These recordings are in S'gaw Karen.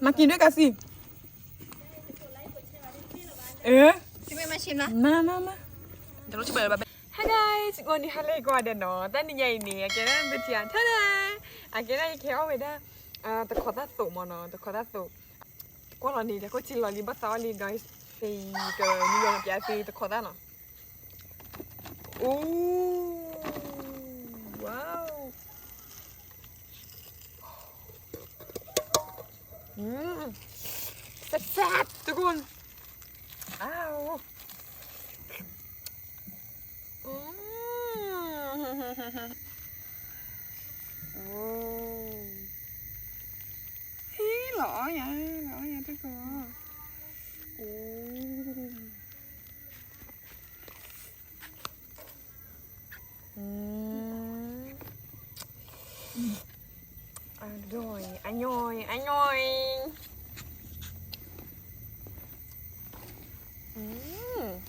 มากินด้วยกันสิ เออ มามามา Hi guys วันนี้ฮาเล่ก็เดินเนาะ แต่นี่ไงนี่ အကဲဒၣ် ပထံၣ် ထါဒၣ် အကဲဒၣ် ယကဲအီၣ်ဝဲဒၣ် တခီသၣ်သိးမ့ၢ်နီၤ တခီသၣ်သိး ကွၢ်လီၤန့ၣ် တၢ်ခိၣ်ထံလီၤလံ ဘၣ်သးအီၣ်လံ guys ဖဲကနံၤလီၤပျးဖဲတခီသၣ်နီၤ Ooh, wow. Mm. Sap, sap, tugon. Ow. Mm. Oh. Hí, lỏ ói ya, lỏ ói ya, tugon. Oh. Mm. Añoi, añoi, añoi. Mm.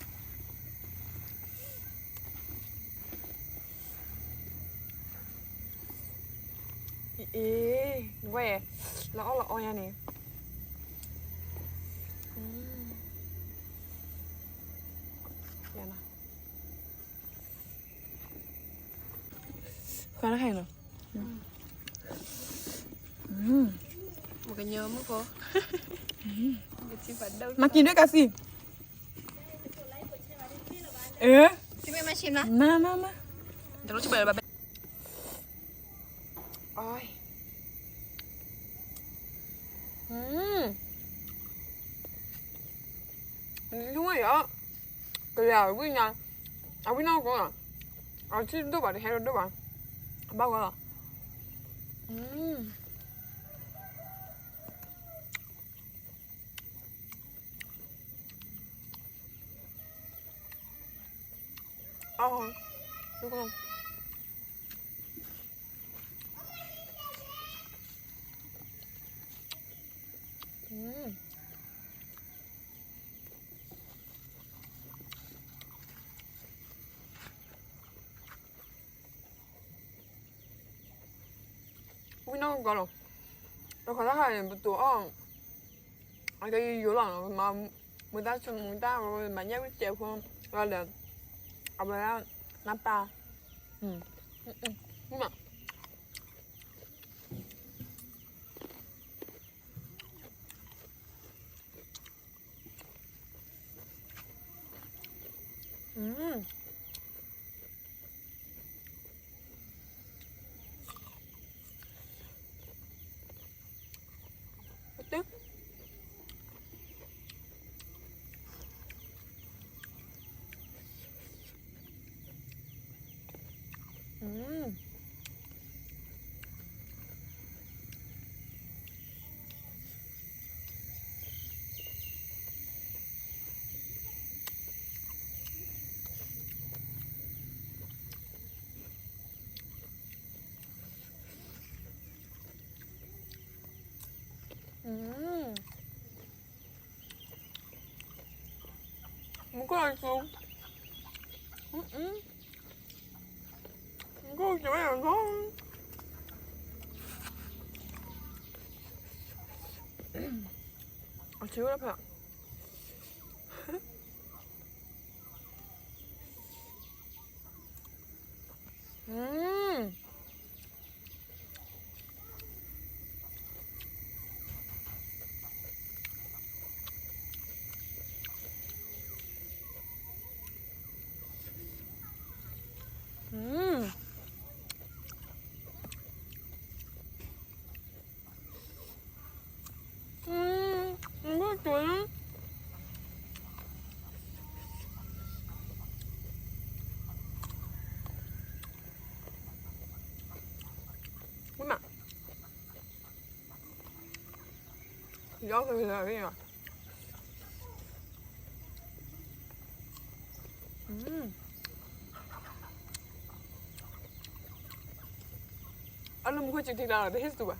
Ê, ê, wẹ, lỏ ói, lỏ ói ya nè. Mm. Ya nè. Kho nó hay lắm. Một cái nhớ mất cô. Mà chín đứa cà xì. Ê. Chị mẹ mà chín mà. Mà, mà, mà. Đó chị bảo là bà bé. Ôi. Ừm. Đúng rồi đó. Kìa, Win nha. À, Win nó cũng à. À, chứ đâu bà đi theo đâu bà. Bao giờ? Ừm. Ơ, đúng không? Ừm. Ui, nó gò lò. Nó khó lắm hả, bữa tối, ờ. Ai cái gì lắm, mà mười ta chung, mười ta, mà nhớ cái chèo không, là, là, à, mà, nắp ta. Ừ. Ừ, ừ. Nhưng mà, ừ. Tức. Ừ. Ừm. Một cái này xuống. Ừm, ừm. Một cái này ngon. Ở xíu đó phải. Ừm. Ừm. Ừm, ngon quá. Ui mà. Gió kìa, kìa, kìa. Ừm. Ăn lùm khuê chị thì là bé hết rồi à?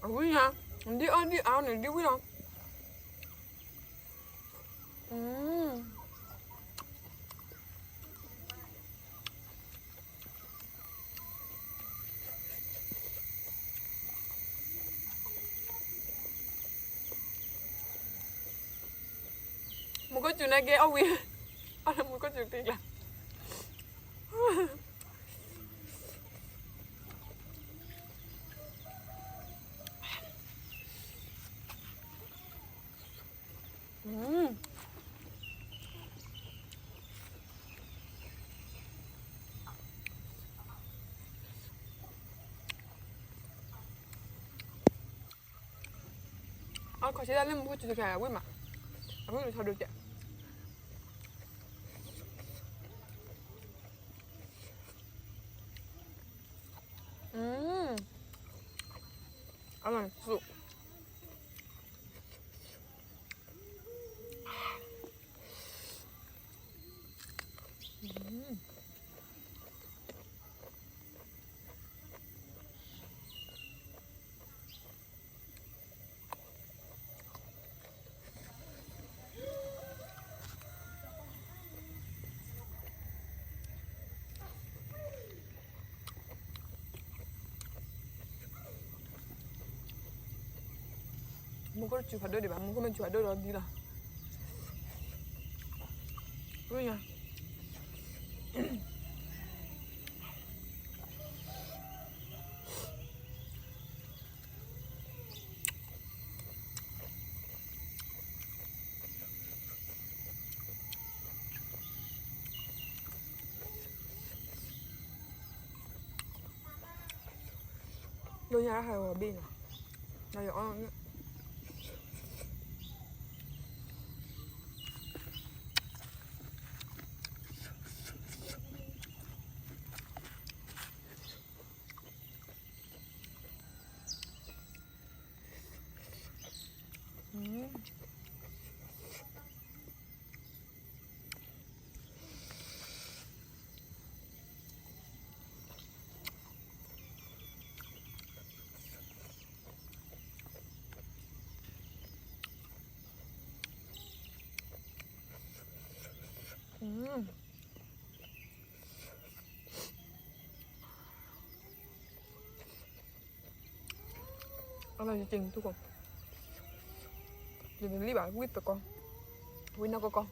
Ui nha, đi ăn đi ăn này đi vui lắm. Ừm. ကိးစူၤန့ၣ်က့ၤအီၣ်ဝံၤ, အီၣ်လၢမူကိးစူၤတ့ကျါ. အခီၣ်ဆ့ဒၣ်လၢမူခိၣ်စူၤတခါ အဝံၣ်မး, အဝံၣ်ထီဒိတဲ, အလီၤစူၤ. မူခိၣ်တစူၤဖးဒိၣ်ဒံးဘၣ်, မူခိၣ်မ့ၢ်စူၤဖးဒိၣ်ဒီးဒ်လီၤ. ဒိၣ်ညါဟဲဝဲဘ့ၣ်နီၤ, ဒီးယအီၣ်န့ၣ် အလီၤယက့ၤထူၣ်ကီး, ယတလံၣ်ဘၣ် ဝံၣ်သကိး, ဝံၣ်နီၢ်ကီၢ်ကီၢ်.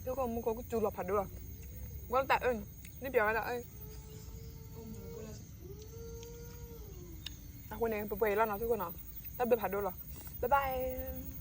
ထံကီၢ်မူကီၢ်ကစူၤလီၤဖးဒိၣ်လီၤ, ဝဲတၢ်အၢ, ဒ်ပျဲဝဲတၢ်အၢ, အဃိန့ၣ် ပပှဲၤအံၤလီၤနီၤ ထံကီၢ်နီၤ, တၢ်ဘျုးဖးဒိၣ်လီၤ, bye bye.